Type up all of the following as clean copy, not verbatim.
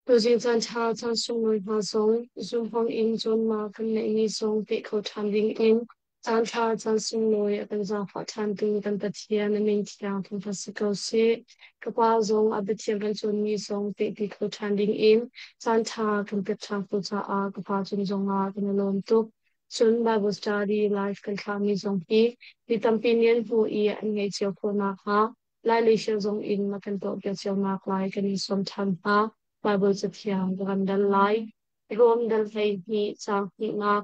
Tuzing caan ṭha caan sunglawi hna zong zumhawng in cawnnak kan neihmi zong peh kho ṭhan dingin caan ṭha caan sunglawi a kan zaangfah ṭhantu kan Pathian a min thiang thangṭhat si ko seh. Ka pa zong a biathiang kan cawnmi zong pehpi kho ṭhan dingin caan ṭha kan pek ṭhan ko caah ka pa cung zongah kan i lawm tuk. Cun Bible study live kan thlahmi zong hi mi tampi nih an hmuh i an ngaih cio khawh nakhnga Lailei sia zong in na kan tuahpiak cio nak lai kan in sawm ṭhan hna. Baibal Cathiang ka kan dal lai. Rom dal 12 caang hnihnak.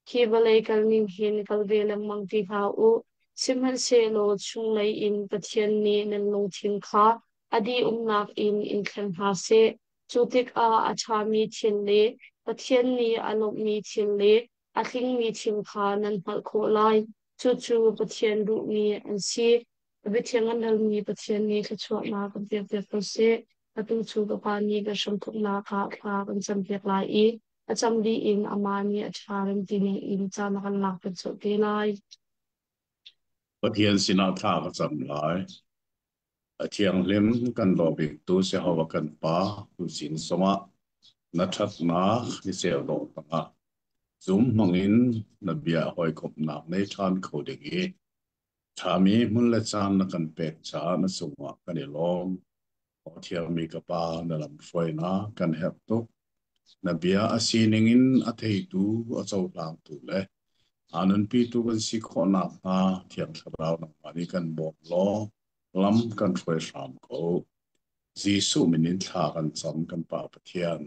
Hi vawlei kalning hin kal ve lengmang ti hlah u. Sihmanhsehlaw chunglei in Pathian nih nan lungthin kha a dih-umnak in in thleng hna seh. Cu tikah a ṭhami thil le Pathian nih a lawmhmi thil le a tlingmi thil kha nan hngalh khawh lai. Cucu Pathian duhmi an si. Biathiang an halmi Pathian nih thluachuahnak kan pekpiak ko seh. Atu cu ka Pa nih kan hramthawknak ah thla kan campiak lai i a cam dih in amah nih a ṭha rem ti ningin caan a kan lakpiak colh te lai. Pathian sinah thla ka cam lai. A thianghlim kan daw biktu Jehovah kan Pa, tuzing zongah na ṭhatnak ni ceu dawh tangah zum hmangin na bia hawikomhnak nei ṭhan kho ding i Ṭhami hmun le caan na kan pek caah na cungah kan i lawm. Aw thiangmi ka Pa, na lamhruainak kan herh tuk. Na bia a sining in a theitu, a cohlangtu le aa nunpitu kan si khawh nakhnga Thiang Thlarau nangmah nih kan bawm law lam kan hruai hram ko. Jesuh min in thla kan cam kan Pa Pathian.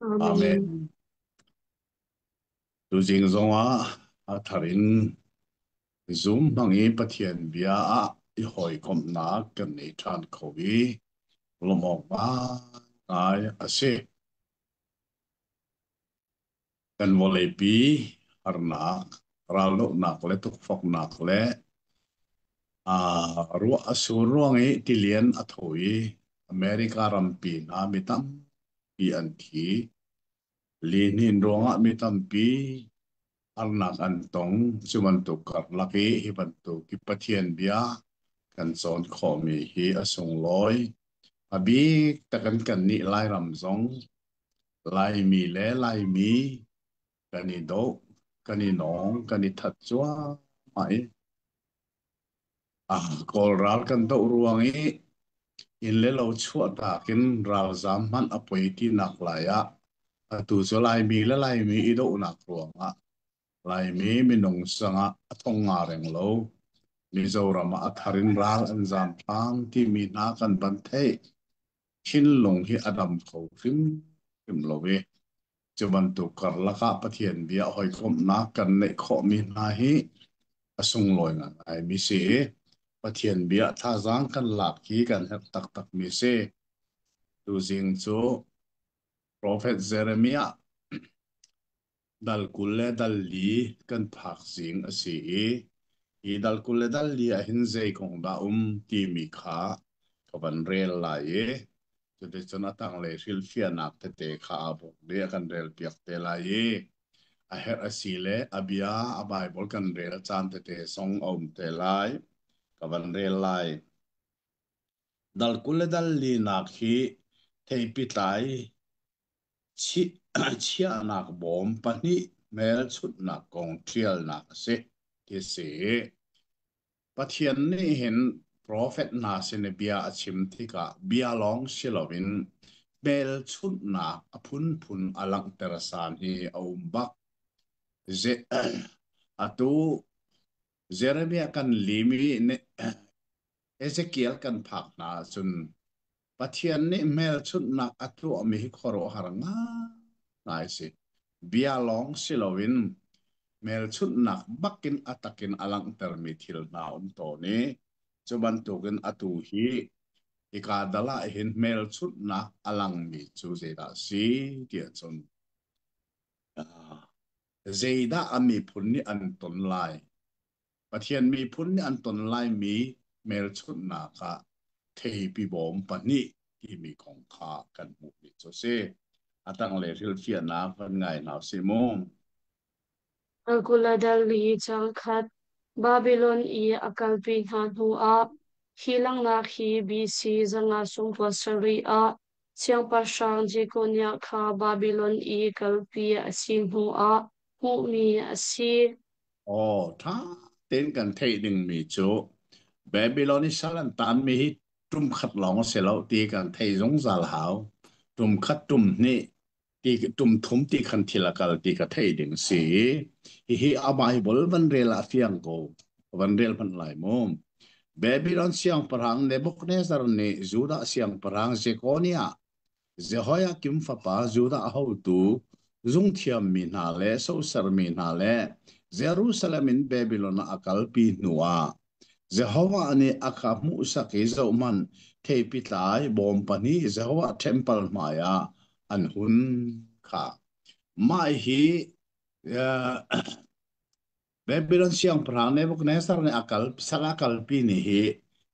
Amen. Amen. Tuzing zongah a thar in Zoom hmang i Pathian bia ah i hawikomhnak kan nei ṭhan kho i lawmh awk ngaingai a si. Kan vawleipi harnak, raldohnak le tukforhnak le ruah a sur ruang i tilian a tho i America rampi hna mi tampi an thi. Lihnin ruangah mi tampi harnak an tong. Cu bantuk karlak i hi bantuk i Pathian bia kan cawn khawhmi hi a sunglawi. A bik tak in kannih Lairam zong Laimi le Laimi kan i doh, kan i nawng, kan i that cuahmah i Kawl ral kan doh ruang i inn le lo chuahtak in ralzaam hmanh a poi tinak lai ah atu cu Laimi le Laimi i dohnak ruangah Laimi minung sangah a thong nga reng lo. Mizoram ah a thar in ral an zaam ṭhan timi hna kan van theih. Thinlung hi a dam kho hrimhrim lo i cu bantuk karlak ah Pathian bia hawikomhnak kan neih khawhmi hna hi a sunglawi ngaingaimi si i Pathian bia thazaang kan lak hi kan herh taktakmi si. Tuzing cu Profet Jeremiah dal 20 le dal li kan phak zing a si i hi dal 20 le dal li ah hin zei kong dah um timi kha ka van rel lai i cuticun a tanglei hrilhfiahnak tete kha aa bawk dih a kan relpiak te lai i a herh a si le a bia a Baibal kan rel caan tete zong a um te lai ka van rel lai. Dal 20 le dal linak hi theipi tlai Chiahnak bawm pahnih hmelchunhnak kong ṭialnak a si ti a si. Pathian nih hin profet hna sin i bia a chim tikah bia lawng si loin hmelchunhnak a phunphun a langhter san hi a um bak. Atu Jeremiah kan lim i Ezekiel kan phak hna ahcun Pathian nih hmelchunhnak a tuahmi hi khuaruahhar ngaingai a si. Bia lawng si loin hmelchunhnak bakin a takin a langhtermi thil hna a um tawn i cu bantukin atu hi hika dal ah hin hmelchunhnak a langmi cu zeidah a si tiah cun zeidah a miphun nih an ton lai? Pathian miphun nih an ton laimi hmelchunhnak ah theipi bawm pahnih timi kong kha kan hmuhmi cu a si. A tanglei hrilhfiahnak van ngai hna usih mu. Alkuladali cangkhat Babylon i a kalpi hna hnuah hi langhnak hi BC 507 ah. Siangpahrang Jekoniah kha Babilon i kalpi a si hnuah hmuhmi a si. Aw, ṭha tein kan theih dingmi cu Babylon i sal an taanmi hi ṭum khat lawng a si lo ti kan thei zungzal hau. Ṭum khat, ṭum hnih, ti ṭum thum ti khan thil a kal ti ka theih ding si. Hihi a Bible van rel ah fiang ko. Van rel hmanh lai mu. Babylon siangpahrang Nebuchadnezzar nih Judah siangpahrang Jekoniah Jehoiakim fapa Judah hotu zungthiammi hna le sosermi hna le Jerusalem in Babylon ah a kalpi hnuah Jehovah nih a ka hmuhsak i zohhmanh, theipi tlai bawm pahnih Jehovah ṭhempal hmaiah an hun kha. Mah hi Babylon siangpahrang Nebuchadnezzar nih a kal sal a kalpi ni hi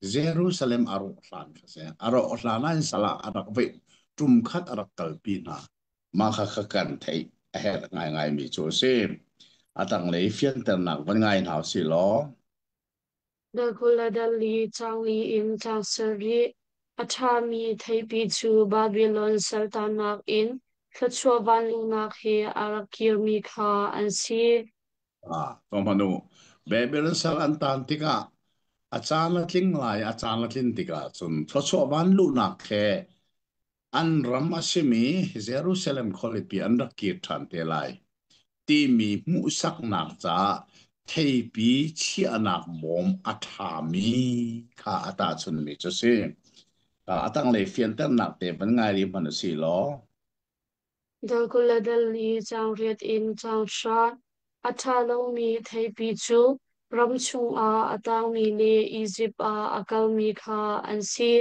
Jerusalem a rawh hlan kha si. A rawh hlan ah in sal ah a rak veih tum khat a rak kalpi hna. Mah kha kha kan theih a herh ngaingaimi cu a si. A tanglei fianternak van ngai hna usih law. Dalkuladali cangli in tlang sarih a ṭhami theipi cu Babilon saltannak in thluachuah vanluhnak he a rak kirmi kha an si. Ah, tuahhmanh u. Babylon sal an tan tikah a caan a tling lai, a caan a tlin tikah cun thluachuah vanluhnak he an ram a simi Jerusalem khualipi an rak kir ṭhan te lai timi hmuhsaknak caah theipi chiahnak bawm a ṭhami kha a tahchunmi cu a si. A tanglei fianternak te van ngai rih hmanh u sih law. Dalkuladal i cangriat in canghra a ṭha lomi theipi cu ram chungah a tangmi le Izipt ah a kalmi kha an si.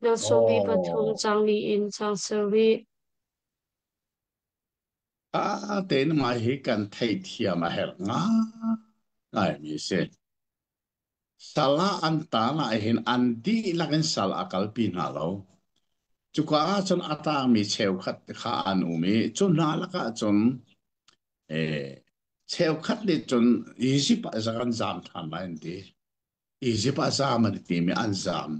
Dal 13 Oh. cangli in cang sarih. Ah, tein mah hi kan theithiam a herh ngaimi a si. Sal ah an taan ahhin an dihlak in sal a kalpi hna lo. Cuka ah cun a taangmi cheukhat kha an um i cu hna lakah cun cheukhat nih cun Izipt ah kan zaam ṭhan lai an ti. Izipt ah zaam an i tim i an zaam.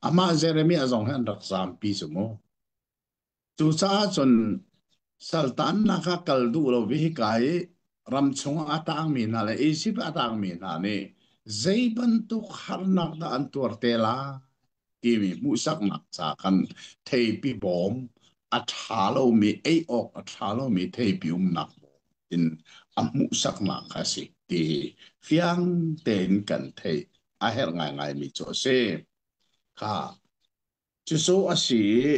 Amah Jeremiah zong hi an rak zaampi cu mu. Cucaah cun saltannak ah kal duh lo i hika i ram chungah a tangmi hna le Izipt a tangmi hna nih zei bantuk harnak dah an tuar te lai timi hmuhsaknak ca khan theipi bawm a ṭha lomi ei awk a ṭha lomi theipi umnak bawm in a hmuhsaknak kha a si ti fiang tein kan theih a herh ngaingaimi cu a si. Kha Cucu a si i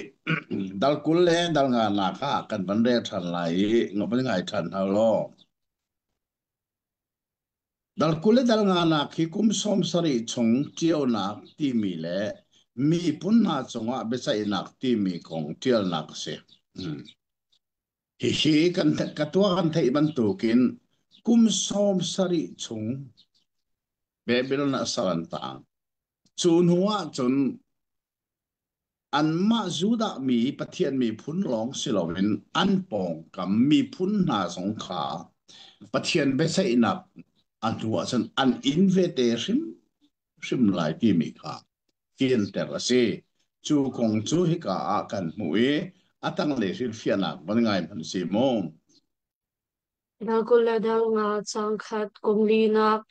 dal 20 le dal nganak ah kan van rel ṭhan lai i van ngai ṭhan hna law. Dal 20 le dal nganak hi kum 70 chung ṭionak timi le miphun hna cungah biaceihnak timi kong ṭialnak a si. Hihi kan ka tuah kan theih bantukin kum 70 chung Babylon ah sal an taang. Cu hnu ah cun anmah Judah mi Pathian miphun lawng si loin an pawngkam miphun hna zong kha Pathian biaceihnak a hnu ah cun an inn vete hrimhrim lai timi kha fianter a si. Cu kong cu hika ah kan hmuh i a tanglei hrilhfiahnak van ngai hmanh si mu. Dal 25 caang khat kum linak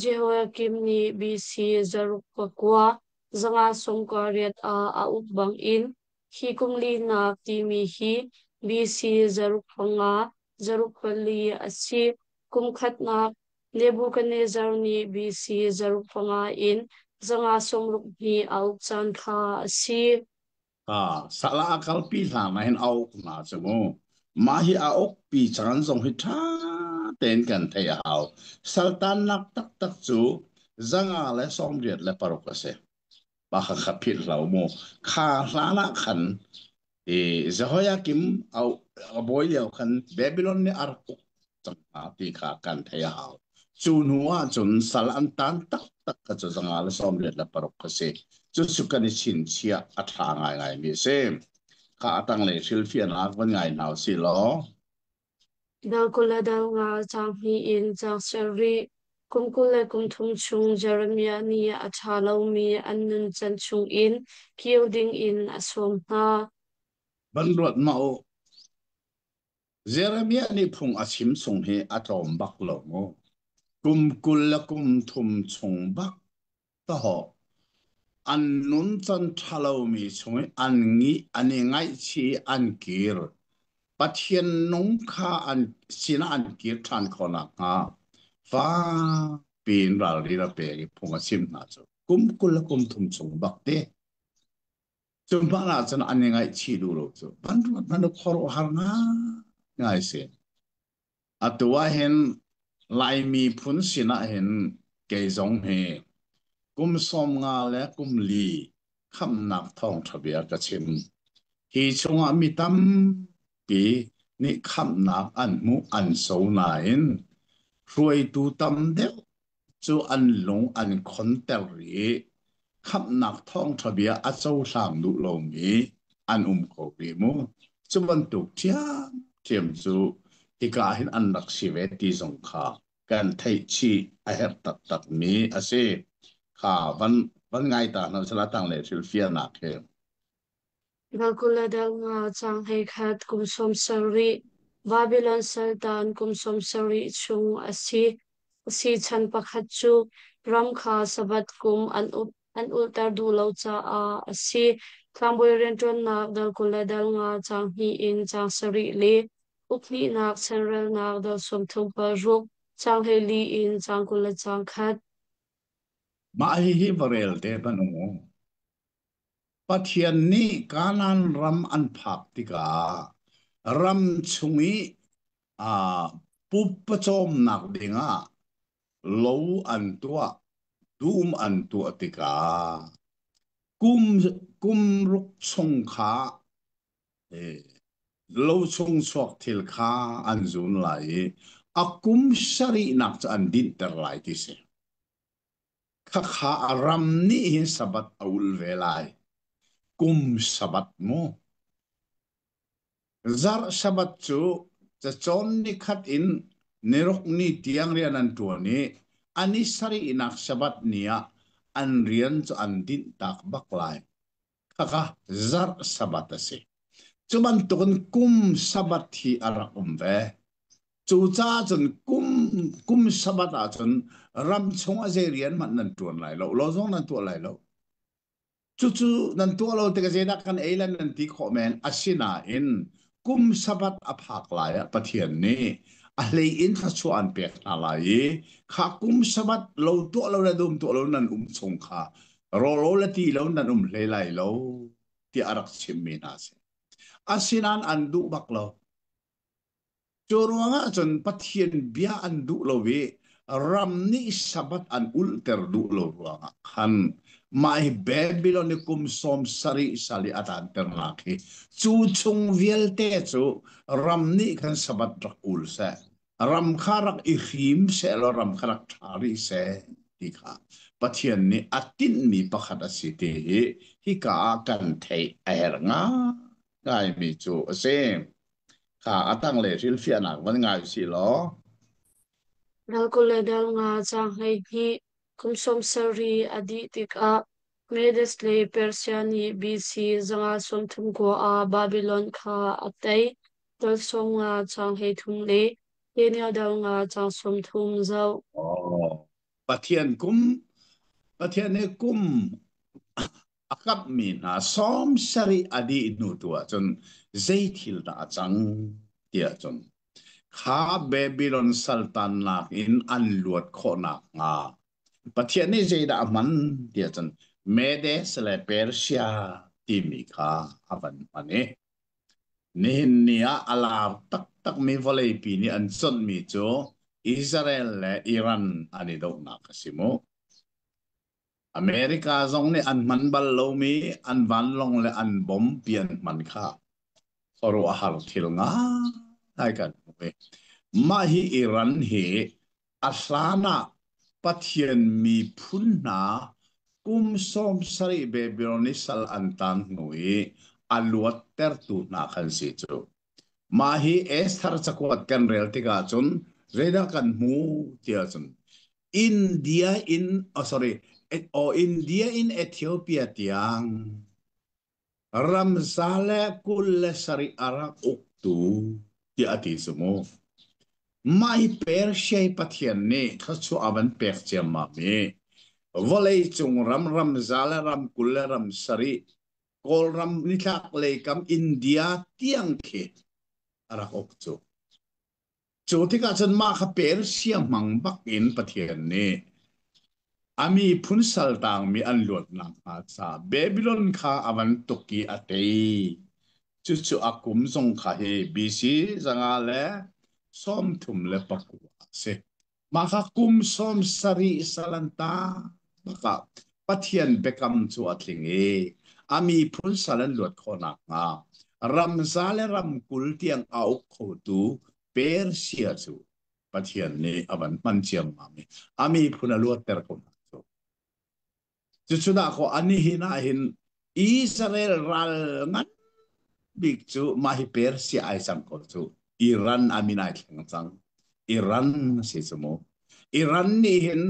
Jehoiakim nih BC 909 598 ah a uk bangin hi kum linak timi hi BC 505 4 a si. Kum khatnak Nebuchadnezzar nih BC 500 in 562 a uk caan kha a si. Sala a kalpi hlan ah hin a uk hna cu mu. Mah hi a ukpi caan zong hi ṭha tein kan theih a hau. Saltannak taktak cu 586 a si. Mah kha kha philh hlah u mu. Kha hlan ah khan i Jehoiakim a bawi lio khan Babylon nih a rak uk cang hna ti kha kan theih a hau. Cu hnu ah cun sal an tan taktak kha cu 586 kha si. Cucu kan i chinchiah a ṭha ngaingaimi a si. Kha a tanglei hrilhfiahnak van ngai hna usih law. Dal 20 le dal nga caang hnih in caang sarih. Kum 23 chung Jeremiah nih a ṭha lomi an nuncan chungin kir dingin a sawm hna. Van ruat ma u. Jeremiah nih phung a chim chung hi a tlawm bak lo mu. Kum 20 le kum thum chung bak tahawh an nuncan ṭhalomi chung i an ngi an i ngaihchih i an kir. Pathian nung kha an sinah an kir ṭhan khawh nakhnga fakpi in ralrin a pek i phung a chimh hna cu kum 20 le kum thum chung bak te. Cu hmanh ah cun an i ngaihchih duh lo cu van ruat hmanh u khuaruahhar ngai si. Atu ah hin Laimi phun sinah hin kei zong hi kum 50 le kum li khamhnak thawngṭha bia ka chim. Hi chungah mi tampi nih khamhnak an hmuh an so nain hruaitu tam deuh cu an lung an khonter i khamhnak thawngṭha bia a cohlang duh lomi an um ko rih mu. Cu bantuk ṭhiamṭhiam cu hika hin an rak si ve ti zong kha kan theih chih a herh taktakmi a si. Kha van van ngai ta hna sala tanglei hrilhfiahnak hi. Dal nga caang 11 kum 70, Babilon saltan kum 70 chung a si. A si chan pakhat cu ram kha Sabbath kum an up an ulhter duh lo caah a si. Tlangbawi rianṭuannak dal 25 caang hnih in caang sarih le uk hnihnak chanrelnak dal 36 caang 14 in caang 20 le caang khat. Mah hihi va rel te hmanh u. Pathian nih Kanaan ram an phak tikah ram chung i pumpak dingah lo an tuah, dum an tuah tikah kum kum ruk chung kha lo chung chuak thil kha an zun lai i a kum sarihnak cu an dinhter lai ti si. Khakha a ram nih hin Sabbath a ul ve lai. Kum Sabbath mu. Zarh Sabbath cu cacawn nikhat in niruk ni tiang rian an ṭuan i a ni sarihnak Sabbath ni ah an rian cu an dinhtak bak lai. Khakha zarh Sabbath a si. Cu bantukin kum Sabbath hi a rak um ve. Cucaah cun kum kum Sabbath ahcun ram chung a zei rian hmanh nan ṭuan lai lo, lo zong nan tuah lai lo. Cucu nan tuah lo tikah zeidah kan ei lan nan ti khawh men. Asinain kum Sabbath a phak lai ah Pathian nih a hlei in thluachuah an pek hna lai i kha kum Sabbath lo tuah lo le dum tuah lo nan um chung kha rawl lo le ti lo nan um hlei lai lo tiah a rak chimmi hna a si. Asinain an duh bak lo. Cu ruangah cun Pathian bia an duh lo i ram nih Sabbath an ulhter duh lo ruangah khan mah hi Babylon i kum 70 sal i a taanternak hi cu chung vialte cu ram nih khan Sabbath rak ul seh, ram kha rak i hrim seh law ram kha rak ṭha rih seh ti kha Pathian nih a tinhmi pakhat a si ti hi hika ah kan theih a herh ngaingaimi cu a si. Kha a tanglei hrilhfiahnak van ngai usih law. Dal 20 le dal nga caang 12 kum 70 a dih tikah Medes le Persia nih BC 539 ah Babilon kha a tei. Dal 50 caang 33 le Daniel dal nga caang 30 zoh. Oh. Pathian kum Pathian nih kum a kamhmi hna 70 a dih hnu tu ahcun zei thil dah a cang tiah cun kha Babylon saltannak in an luat khawh nakhnga Pathian nih zeidah a hman tiah cun Medes le Persia timi kha a van hman i nihin ni ah a lar taktakmi vawleipi nih an conhmi cu Israel le Iran an i dohnak a si mu. America zong nih an hman bal lomi an vanlawng le an bomb pi an hman kha khuaruahhar thil ngai kan hmuh i mah hi Iran hi a hlan ah Pathian miphun hna kum 70 Babylon i sal an taan hnu i a luattertu hna khan si cu. Mah hi Esther cakuat kan rel tikah cun zeidah kan hmu tiah cun India in oh sorry oh India in Ethiopia tiang. Ramza le 27 a rak uktu tiah a ti cu mu. Mah hi Persia i Pathian nih thluachuah a van pek ciammam i vawleicung ram ramza le ram 27 Kawlram nitlak lei kam India tiang khi a rak uk cu. Cu tikah cun mah kha Persia hmang bak in Pathian nih a miphun saltangmi an luat nakhnga ca Babylon kha a van tuk i a tei. Cucu a kum zong kha hi BC 539 a si. Mah kha kum 70 sal an tang bakah Pathian biakam cu a tling i a miphun sal an luat khawh nakhnga ramza le ramkul tiang a uk khotu Persia cu Pathian nih a van hman ciammam i a miphun a luatter ko hna cu. Cucu dahkaw anihin ah hin Israel ral ngan bik cu mah hi Persia ai cang ko cu. Iran a min ai thleng cang. Iran si cu mu. Iran nih hin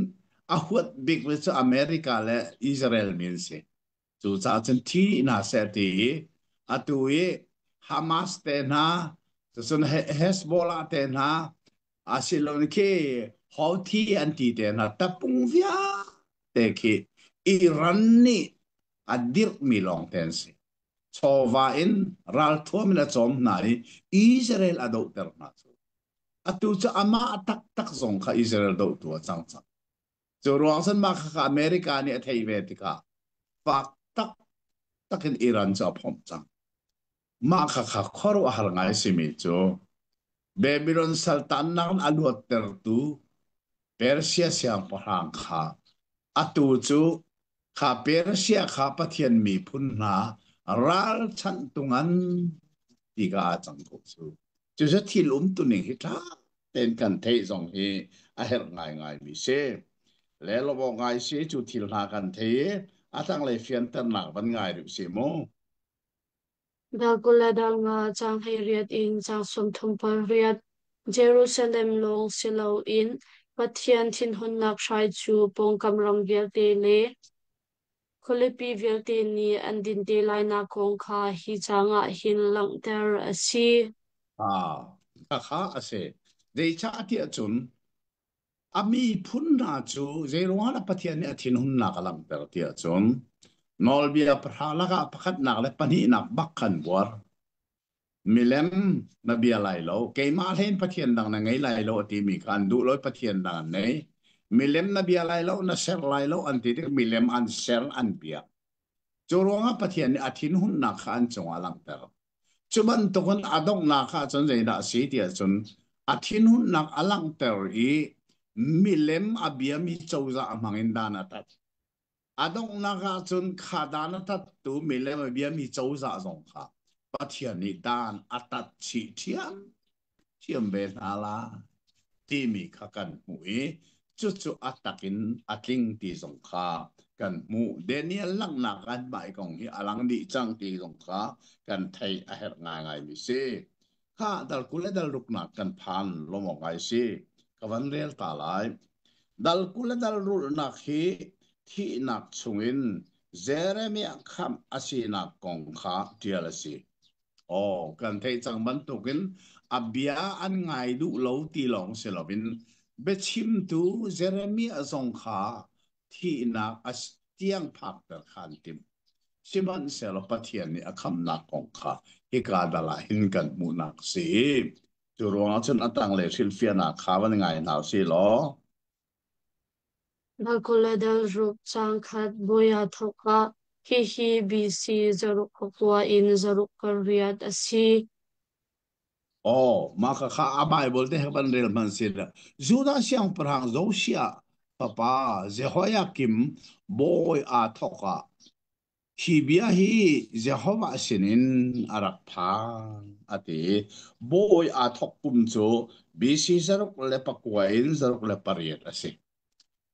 a huat bik mi cu America le Israel min si. Cucaah cun thi hna seh ti i atu i Hamas te hna, cun Hezbollah te hna, asilon khi Houthi an ti te hna, tapung vialte khi Iran nih a dirhmi lawng te an si. Chawva in ralthuam in a cawm hna i Israel a dohter hna cu. Atu cu amah taktak zong kha Israel dohtu a cang cang. Cu ruang cun mah khakha America nih a theih ve tikah fak taktak in Iran cu a phomh cang. Mah khakha khuaruahhar ngai simi cu Babylon saltannak in a luattertu Persia siangpahrang kha atu cu kha Persia kha Pathian miphun hna ralchanhtu ngan ti ka aa cang ko cu. Cucu thil umtuning hi ṭha tein kan theih zong hi a herh ngaingaimi si. Le lawmh ngai si cu thil hna kan thei i a tanglei fianternak van ngai rih si mu. Dal 20 le dal 5 caang 18 in caang 38. Jerusalem lawng si loin Pathian thinhunnak hrai cu pawngkam ram vialte le khualipi vialte nih an din te lainak kong kha hi caang ah hin langhter a si. Ah, khakha a si. Zeicah tiah cun a miphun hna cu zeiruangah dah Pathian nih a thinhunnak a langhter tiah cun nawlbia pahra lakah pakhatnak le pahnihnak bak khan buar. Milem na bia lai lo, keimah hlein Pathian dang na ngei lai lo a timi kha an duh lo i Pathian dang an nei. Milem na bia lai lo, na ser lai lo an ti tik milem an ser an biak. Cu ruangah Pathian nih a thinhunnak kha an cungah a langhter. Cu bantukin a donghnak ah cun zeidah a si tiah cun a thinhunnak a langhter i milem a biami cozah a hmang in dan a tat. A donghnak ah cun kha dan a tattu milem a biami cozah zong kha Pathian nih dan a tat chih ṭhiamṭhiam ve hna lai timi kha kan hmuh i cucu a tak in a tling ti zong kha kan hmuh. Daniel langhnak ah mah kong hi a lang dih cang ti zong kha kan theih a herh ngaingaimi si. Kha dal 20 le dal ruknak kan phan lawmawk ngai si. Ka van rel ta lai. Dal 20 le dal rulhnak hi thihnak chungin Jeremiah khamh a sinak kong kha ṭial a si. Aw, kan theih cang bantukin a bia an ngai duh lo ti lawng si loin biachimtu Jeremiah zong kha thihnak a tiang phakter kha an timh. Sihmanhsehlaw Pathian nih a khamhnak kong kha hika dal ah hin kan hmuhnak a si. Cu ruangah cun a tanglei hrilhfiahnak kha van ngai hna u sih law. Dal ruk caang khat bawi aa thawk ah hihi BC 9 in 8 a si. Aw, mah kha a Bible te he van rel hmanh si Judah siangpahrang Josiah fapa Jehoiakim bawi aa thawk ah hi bia hi Jehovah sinin a rak phan a ti. Bawi aa thawk kum cu BC 609 in 608 a si.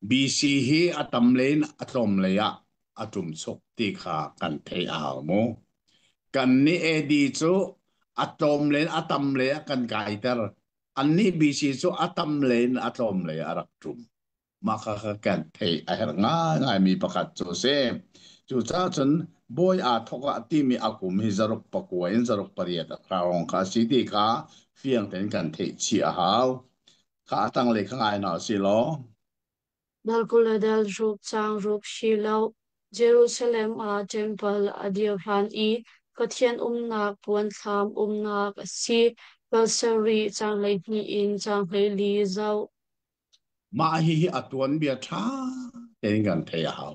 BC hi a tam lei in a tlawm lei ah a ṭumchuk ti kha kan theih a hau mu. Kannih AD cu a tlawm lei in a tam lei ah kan kaiter. Annih BC cu a tam lei in a tlawm lei ah a rak ṭum. Mah kha kan theih a herh ngaingaimi pakhat cu a si. Cucaah cun Bawi aa thawk ah timi a kum hi zaruk pakua in zaruk pariat a hrawng kha a si ti kha fiang tein kan theih chih a hau. Kha a tanglei kha ngai hna usih law. Dal 20 le dal ruk caang ruk Shiloh, Jerusalem ah ṭempal a dir hlan i Pathian umnak puanthlam umnak a si. Dal sarih caang 12 in caang 14 zoh. Mah hihi a tuanbia ṭha tein kan theih a hau.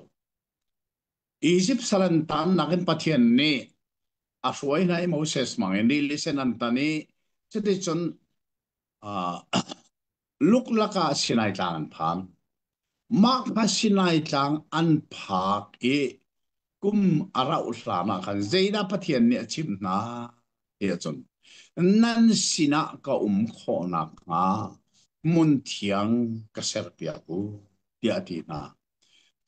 Izipt sal an tannak in Pathian nih a hruai hna i Moses hmang in rili sen an tan i cuticun uh, luklak ah Sinai tlang an phan. Mah kha Sinai tlang an phak i kum a rauh hlan ah khan zeidah Pathian nih a chimh hna ti ahcun nan sinah ka um khawh nakhnga hmun thiang ka serpiak u tiah a ti hna.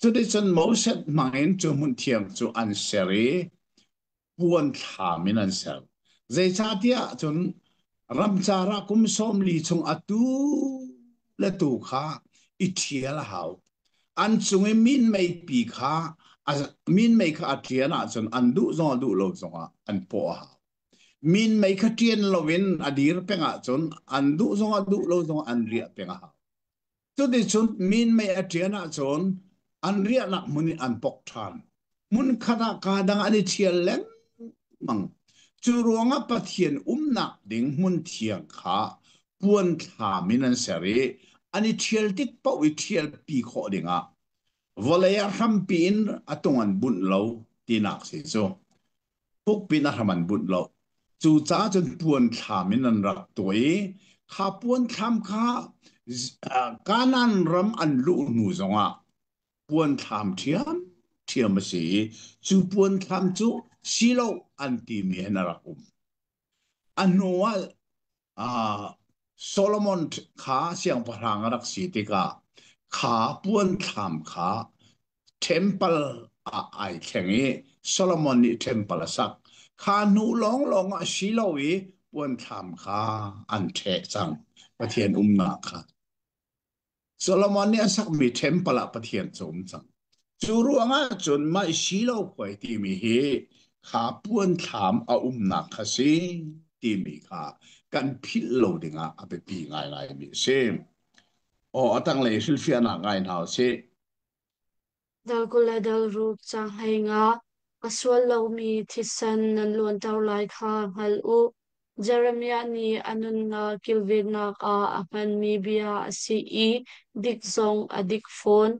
Cuticun Moses hmangin cu hmun thiang cu an ser i puan thlam in an ser. Zeicahtiah cun ramcar ah kum 40 chung atu le tu kha i ṭhial a hau. An cung i minmeipi kha minmei kha a ṭian ahcun an duh zong a duh lo zongah an pawh a hau. Minmei kha ṭian loin a dir peng ahcun an duh zongah duh lo zongah an riah peng a hau. Cuticun minmei a ṭian ahcun an riahnak hmun in an pok ṭhan. Hmunkhat ah kaa dang an i ṭhial lengmang. Cu ruangah Pathian umnak ding hmun thiang kha puan thlam in an ser i an i ṭhial tik paoh i ṭhialpi khawh dingah vawlei ah hrampi in a tung an bunh lo tinak si cu. Thukpi in a hram an bunh lo. Cucaah cun puan thlam in an rak tuah i kha puan thlam kha Kanaan ram an luh hnu zongah puan thlam ṭhiamṭhiam a si i cu puan thlam cu Shiloh an timi hin a rak um. A hnuah Solomon kha siangpahrang a rak si tikah kha puan thlam kha temple ah ai thleng i Solomon nih temple a sak. Kha hnu lawnglawng ah si lo i puan thlam kha an ṭheh cang. Pathian umnak kha. Solomon nih a sakmi temple ah Pathian cu um cang. Cu ruangah cun mah Shiloh khuai timi hi kha puan thlam a umnak kha si timi kha kan philh lo dingah a biapi ngaingaimi a si. Aw a tanglei hrilhfiahnak ngai hna usih. Dal 20 le dal ruk caang 15 A sual lomi thisen nan luanter lai kha hngal u. Jeremiah nih a nunnak kilvennak ah a hmanmi bia a si i dik zong a dik fawn.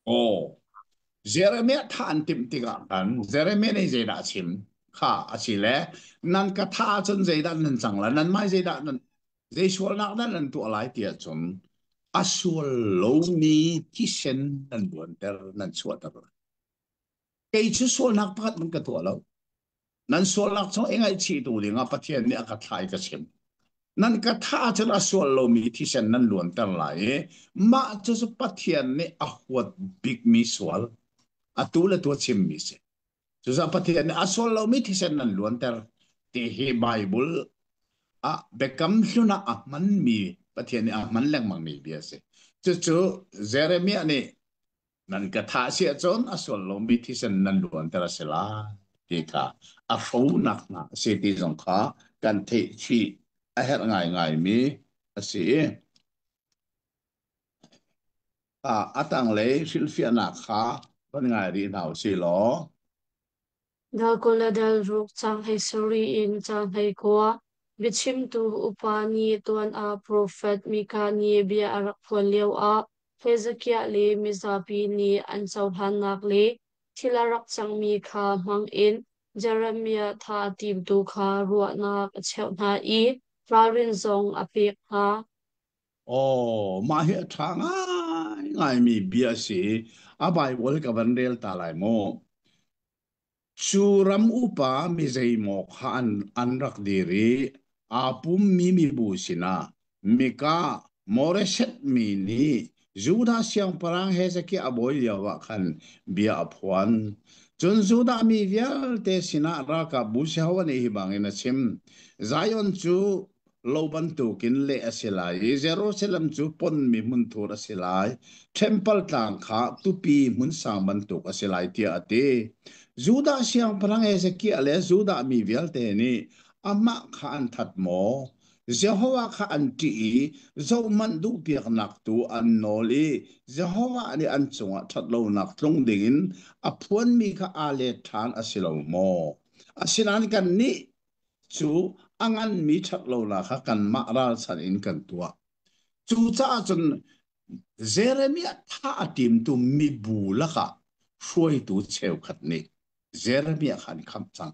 Aw Jeremiah thah an timh tikah khan Jeremiah nih zeidah a chim? Kha a si le nan ka thah ahcun zeidah nan cang lai? Nanmah zeidah nan zei sualnak dah nan tuah lai ti ahcun a sual lomi thisen nan luanter nan chuahter lai. Kei cu sualnak pakhat man ka tuah lo. Nan sualnak chung i ngaihchihtu dingah Pathian nih a ka thlah i ka chim. Nan ka thah ahcun a sual lomi thisen nan luanter lai i mah cucu Pathian nih a huat bikmi sual atu le tu a chimmi si. Cucaah Pathian nih a sual lomi thisen nan luanter ti hi Baibal ah biakam hlun ah a hmanmi Pathian nih a hman lengmangmi bia a si. Cucu Jeremiah nih nan ka thah si ahcun a sual lomi thisen nan luanter a si lai ti kha a hronak hna a si ti zong kha kan theih chih a herh ngaingaimi a si. A tanglei hrilhfiahnak kha van ngai rih hna u sih law. Dal 20 le dal ruk caang 17 in caang 19. Biachimtu upa nih tuan ah profet Mikah nih bia a rak phuan lioah Hezekiah le mizapi nih an cohlannak le thil a rak cangmi kha hmangin Jeremiah tha a timtu kha ruahnak a cheuh hna i ralrin zong a pek hna. Aw, mah hi a ṭha ngaingaimi bia a si. A Baibal ka van rel ta lai mu. Cu ram upa mi zeimaw kha an rak dir i aa pummi mibu sinah Mikah Moreshet mi nih Judah siangpahrang Hezekiah a bawi lioah khan bia a phuan. Cun Judah mi vialte sinah ralkapbu Jehovah nih hi bangin a chim: Zion cu lo bantukin leh a si lai i Jerusalem cu ponmi hmunthur a si lai. Ṭhempal tlang kha tupi hmunsang bantuk a si lai tiah a ti. Judah siangpahrang Hezekiah le Judah mi vialte nih amah kha an that maw? Jehovah kha an ṭih i zohhmanh duhpiaknak tu an nawl i Jehovah nih an cungah ṭhatlonak tlung dingin a phuanmi kha aa let ṭhan a si lo maw? Asinain kannih cu a nganmi ṭhatlonak kha kanmah ralchanh in kan tuah. Cucaah cun Jeremiah thah a timtu mibu lakah hruaitu cheukhat nih Jeremiah kha an khamh cang.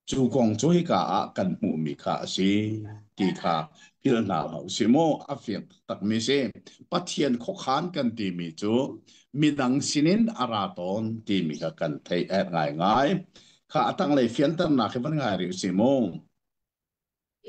Cu kong cu hika ah kan hmuhmi kha a si ti kha philh hna hlah usih mu. A fiang taktakmi si. Pathian khuakhan kan timi cu midang sinin a ra tawn timi kha kan theih a herh ngaingai. Kha a tanglei fianternak hi van ngai rih usih mu.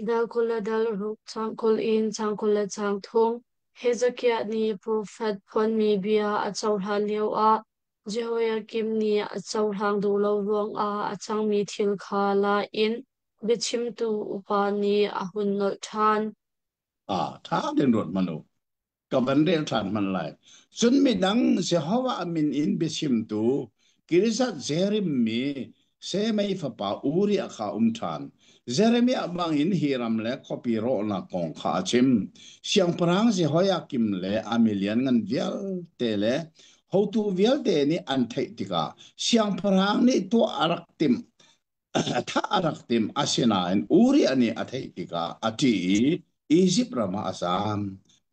Dal 20 le dal ruk chang 20 in chang 23. Hezekiah nih profet phuanmi bia a cohlan lioah Jehoiakim nih a cohlang duh lo ruangah a cangmi thil kha la in biachimtu upa nih a hun nolh ṭhan. Ah, ṭha tein ruat hmanh u. Ka van rel ṭhan hmanh lai. Cun midang Jehovah min in biachimtu Kirizat Jearim mi Semei fapa Uriah kha um ṭhan. Jeremiah bangin hi ram le khuapi rawhnak kong kha a chim. Siangpahrang Jehoiakim le a milianngan vialte le hotu vialte nih an theih tikah siangpahrang nih tuah a rak timh Thah a rak timh, asinain Uriah nih a theih tikah a ṭih i Izipt ram ah a zaam.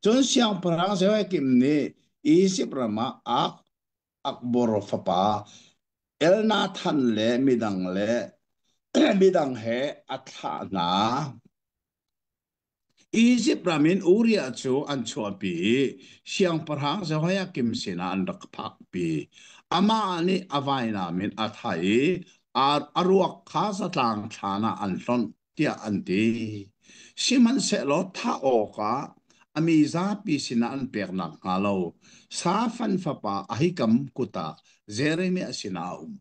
Cun siangpahrang Jehoiakim nih Izipt ram ah Akbor fapa Elnathan le midang le midang he a thlah hna. Izipt ram in Uriah cu an chuahpi i siangpahrang Jehoiakim sinah an rak phakpi. Amah nih a vainam in a thah i a ruak kha zatlang thlan ah an hlonh tiah an ti. Sihmanhsehlaw thah awkah a mi zapi sinah an pek nakhnga lo Safan fapa Ahikam kut ah Jeremiah sinah a um.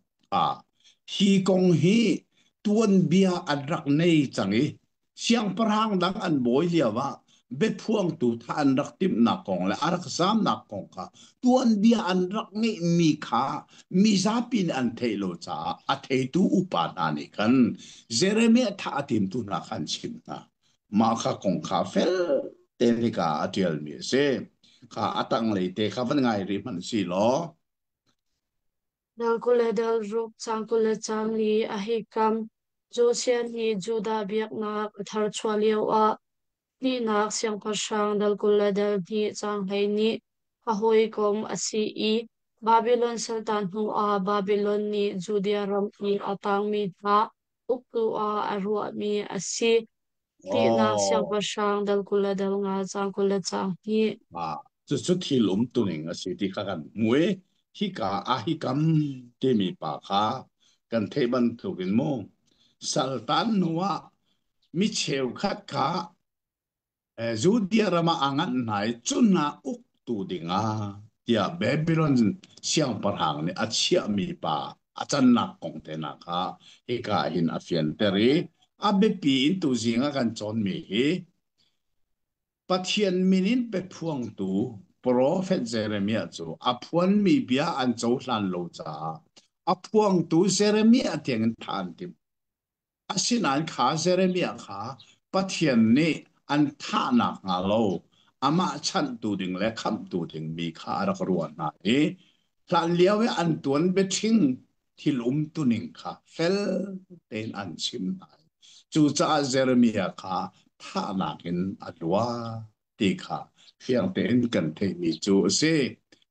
Hi kong hi tuanbia an rak nei cang i Siangpahrang dang an bawi lioah biaphuangtu thah an rak timhnak kong le a rak zamnak kong kha tuanbia an rak ngeihmi kha mizapi nih an theih lo caah a theitu upa hna nih khan Jeremiah thah a timtu hna kha an chimh hna. Mah kha kong kha fel tein hika ah a ṭialmi a si. Kha a tanglei te kha van ngai rih hmanh si law. Dal 20 le dal ruk, caang 24 Ahikam, Josiah nih Judah biaknak a tharchuah lioah hnihnak siangpahrang dal 22 caang 12 a hawikom a si i Babilon saltan hnuah Babilon nih Judea ram i a tangmi hna uktu ah a ruahmi a si. Hnihnak Oh. siangpahrang dal 25 caang 22. Ah, cucu thil umtuning a si ti kha kan hmu i hika Ahikam timi pa kha kan theih bantukin mu saltan hnu ah mi cheukhat kha Judea ram ah a nganh hna i cu hna uktu dingah tiah Babylon siangpahrang nih a chiahmi pa a cannak kong te hna kha hika hin a fianter i a biapi in tuzing ah kan cawnmi hi Pathian min in biaphuangtu profet Jeremiah cu a phuanmi bia an cohlan lo caah a phuangtu Jeremiah tiangin thah an timh. Asinain kha Jeremiah kha Pathian nih an thah nakhnga lo amah chanhtu ding le khamhtu ding mi kha a rak ruah hna i hlanlio i an tuan biaṭhing thil umtuning kha fel tein an chim hna. Cucaah Jeremiah kha thahnak in a luat ti kha fiang tein kan theihmi cu a si.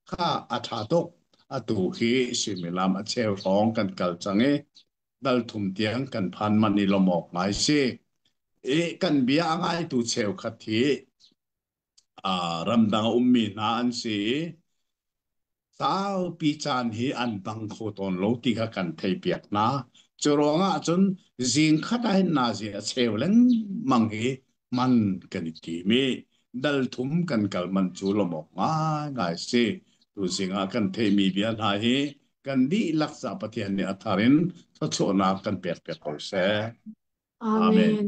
Kha a ṭha tuk. Atu hi suimilam a cheu hrawng kan kal cang i dal thum tiang kan phan manh i lawmh awk ngai si. I kan bia a ngaitu cheukhat hi ramdang a ummi hna an si i saupi caan hi an bang kho tawn lo ti kha kan theihpiak hna. Cu ruangah cun zing khat ah hin nazi a cheu lengmang hi man kan i tim i dal thum kan kal man cu lawmh awk ngaingai si. Tuzing ah kan theihmi bia hna hi kan dihlak ca Pathian nih a thar in thluachuahnak kan pek piak ko seh. Amen. Amen.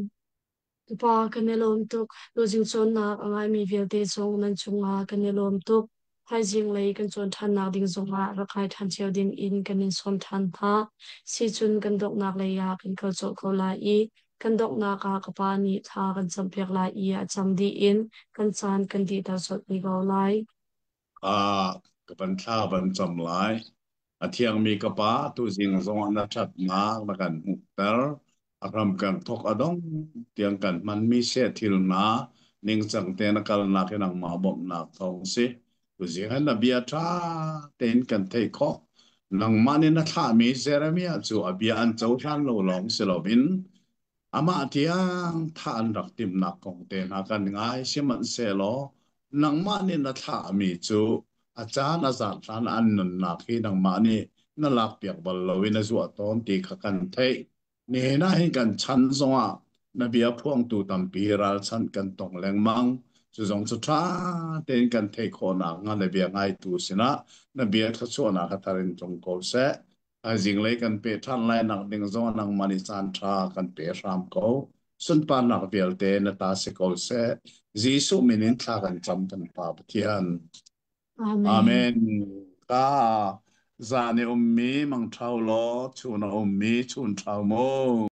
Pa kan i lawm tuk. Tuzing cawnnak a ngaimi vialte zong nan cungah kan i lawm tuk. Thaizing lei kan cawn ṭhannak ding zongah rak kai ṭhan cio ding in kan in sawm ṭhan hna. Sicun kan donghnak lei ah kan kal colh ko lai i kan donghnak ah ka pa nih thla kan campiak lai i a cam dih in kan caan kan dihter colh te ko lai. Ah, ka van thla van cam lai. A thiangmi ka Pa, tuzing zongah na ṭhatnak na kan hmuhter. A hram kan thawk a dong tiang kan hmanmi seh thil hna ningcang te na kalnak hi nangmah bawmhnak thawng si. Tuzing ah na bia ṭha tein kan theih khawh. Nangmah nih na thlahmi Jeremiah cu a bia an cohlan lo lawng si loin Amah tiang thah an rak timhnak kong te hna kan ngai. Sihmanhsehlaw nangmah nih na thlahmi cu a caan a zat hlan an nunnak hi nangmah nih na lakpiak bal lo i na zuah tawn ti kha kan theih. Nihin ah hin kan chan zongah na bia phuangtu tampi ralchanh kan tong lengmang. Cu zong cu ṭha tein kan theih khawhnak hnga na bia ngaitu sinah na bia thluachuahnak a thar in tlung ko seh. Thaizing lei kan peh ṭhan lai nak ding zong nangmah nih caan ṭha kan pe hram ko. Sunparnak vialte na ta si ko seh. Jesuh min in thla kan cam kan Pa Pathian. Amen. Amen. Ka zan i ummi mangṭhau law, chun a ummi chun ṭhau mu.